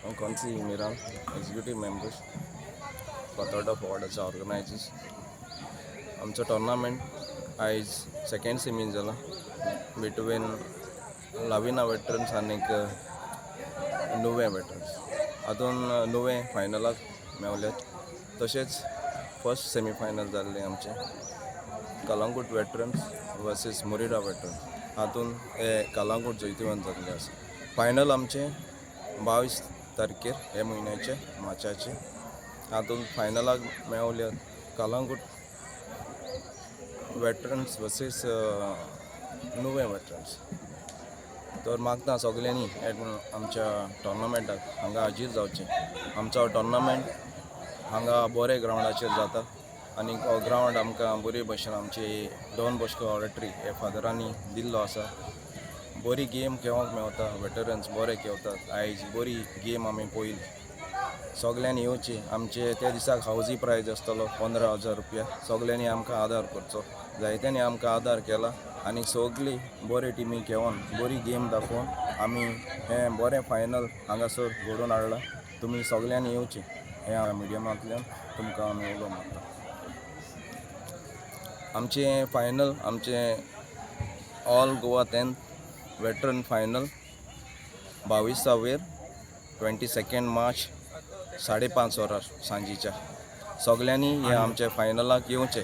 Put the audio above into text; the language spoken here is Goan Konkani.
हांव कॉन्सी मिराल, एक्झिक्युटीव मेंबर्स, फातोर्डा फॉवर्डाचो ऑर्गनायजर्स. आमचो टोर्नामेंट आयज सेकेंड सेमीन जाला बिटवीन लाविना वेटरन्स आनीक नुवें वेटरन्स. हातून नुवें फायनलाक मेवल्यात. तशेंच फर्स्ट सेमीफायनल जाल्लें आमचें कलांगूट वेटरन्स वर्सीस मुरीरा वेटरन्स. हातून हे कलांगूट जैतिवंत जाल्ले आसा. फायनल आमचें 22 तारखेर हे म्हयन्याचे मार्चाचे. हातून फायनलाक मेवल्यात कलांगूट वेटरन्स वर्सीस नुवें वेटरन्स. तर मागता सगल्यांनी आमच्या टोर्नामेंटाक हांगा हाजीर जावचें. आमचो टोर्नामेंट हांगा बरे ग्रावंडाचेर जाता आनी हो ग्रावंड आमकां बरे भशेन आमचे डॉन बॉस्को ऑरेटरी हे फादरांनी दिल्लो आसा. बरी गेम खेळोंक मेवता, वेटरन्स बरे खेळतात. आयज बरी गेम आमी पळयली. सगल्यांनी येवचें. आमचे त्या दिसाक हावजी प्रायज आसतलो 15,000 रुपया. सगल्यांनी आमकां आदार करचो. जायत्यांनी आमकां आदार केला आनी सगळीं बरे टिमी खेळोन, बरी गेम दाखोवन आमी हें बरें फायनल हांगासर घडोवन हाडलां. तुमी सगल्यांनी येवचें ह्या मिडियमांतल्यान तुमकां आमी उलो मारता. आमचें फायनल, आमचें all Goa 10th veteran final 22वेर 22 मार्च 5:30 वरां सांजेच्या. सगल्यांनी हे आमच्या फायनलाक येवचें.